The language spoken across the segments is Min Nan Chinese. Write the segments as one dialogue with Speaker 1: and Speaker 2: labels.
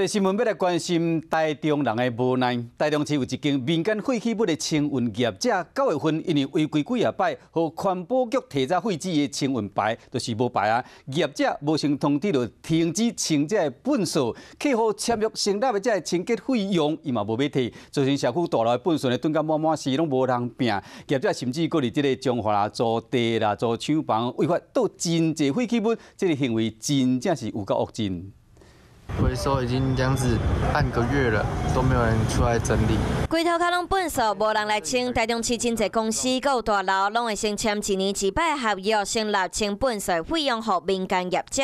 Speaker 1: 新聞欲來關心台中人的無奈。台中市有一間民間廢棄物的清運業者，9月份因為違規幾仔擺，予環保局提早廢止的清運牌，就是無牌啊。業者無先通知就停止清這个糞掃，客戶簽約成立的這个清潔費用，伊嘛無欲退，造成社區大樓的糞掃呢，囤甲滿滿是，攏無人拚。業者甚至閣佇這个彰化啦租地啦、租廠房，違法倒真濟廢棄物，這个行為真正是有夠惡真。
Speaker 2: 回收已經這樣子半個月了，都沒有人出來整理。
Speaker 3: 規塗跤攏糞掃，無人來清。台中市真濟公司閣有大樓，攏會先簽一年一擺合約，成立清糞掃費用予民間業者。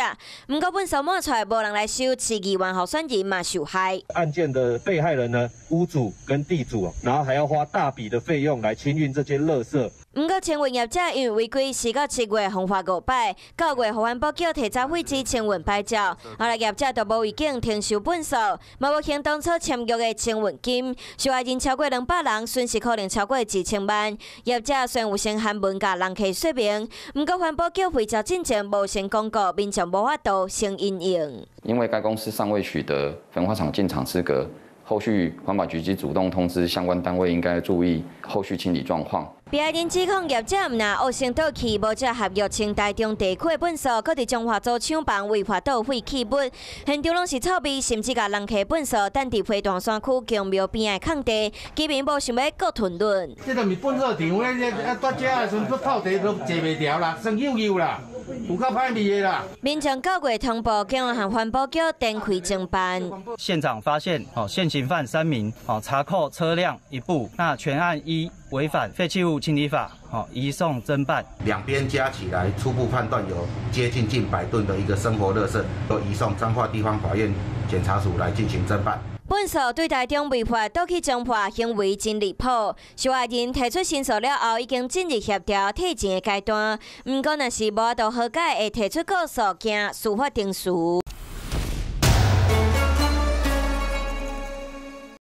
Speaker 3: 毋過糞掃滿出來，無人來收，市議員候選人嘛受害。
Speaker 4: 案件的被害人呢，屋主跟地主，然後還要花大筆的費用來清運這些垃圾。
Speaker 3: 毋過清運業者因為違規，4到7月予罰五擺，9月予環保局提早廢止清運牌照，後來業者就無預警停收糞掃，嘛無還當初簽約的清運金，受害人超過200人，損失可能超過1000萬。業者雖然有先函文共人客說明，毋過環保局回照進前無先公告，民眾無法度先因應。
Speaker 5: 因為該公司尚未取得焚化廠進場資格，後續環保局已主動通知相關單位應該注意後續清理狀況。
Speaker 3: 被害人指控業者毋但惡性倒去，無照合約清台中地區的糞掃，閣佇彰化租廠房違法倒廢棄物，現場攏是臭味，甚至共人客糞掃擲佇飛大山區宮廟邊的空地，居民無想欲閣吞忍。
Speaker 6: 這著毋是糞掃場，咧啊，蹛遮的時陣，透地都坐袂牢啦，酸鼬鼬啦，有夠歹味的啦。
Speaker 3: 民眾9月通報，警方和環保局展開偵辦。
Speaker 7: 現場發現哦，現行犯三名，哦，查扣車輛一部，那全案依違反廢棄物清理法，哦，移送偵辦。
Speaker 8: 兩邊加起來，初步判斷有接近近百噸的一個生活垃圾，都移送彰化地方法院檢察署來進行偵辦。
Speaker 3: 糞掃對台中違法倒去彰化，行為真離譜。受害人提出申訴了後，已經進入協調退錢的階段。毋過，若是無法度和解，會提出告訴，行司法程序。